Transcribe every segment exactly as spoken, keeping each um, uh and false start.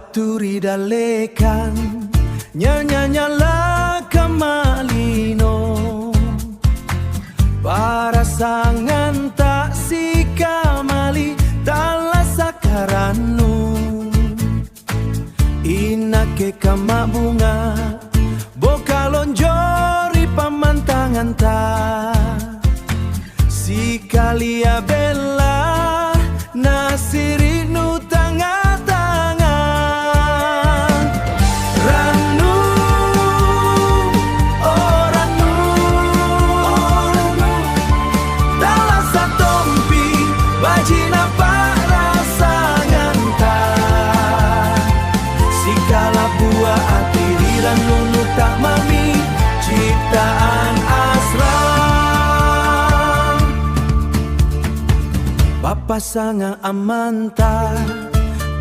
Tu ri dallekang, nyanya-nyala kamma lino. Parasanganta sikamali tallasaka rannu. Inakke kamma bunga, boka lonjo ri pammantanganta. Sikalia bella nasiri'nu tanga-tanga. Rannu, oh rannu, oh rannu, talasa tompi baji'na pa'rasanganta. Sikala bua ati ri rannunu ta'mami ciptaan asrang. Pappasanga ammanta,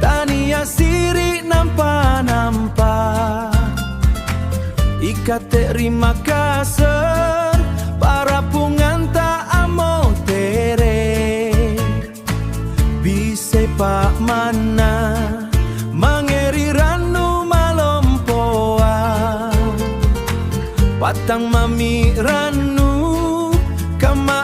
tania siri' nampa-nampa. Ikatte ri Makassar, parappunganta ammotere'. Bisse pa'manna mange ri rannu malompoa. Pattang mami rannu kamma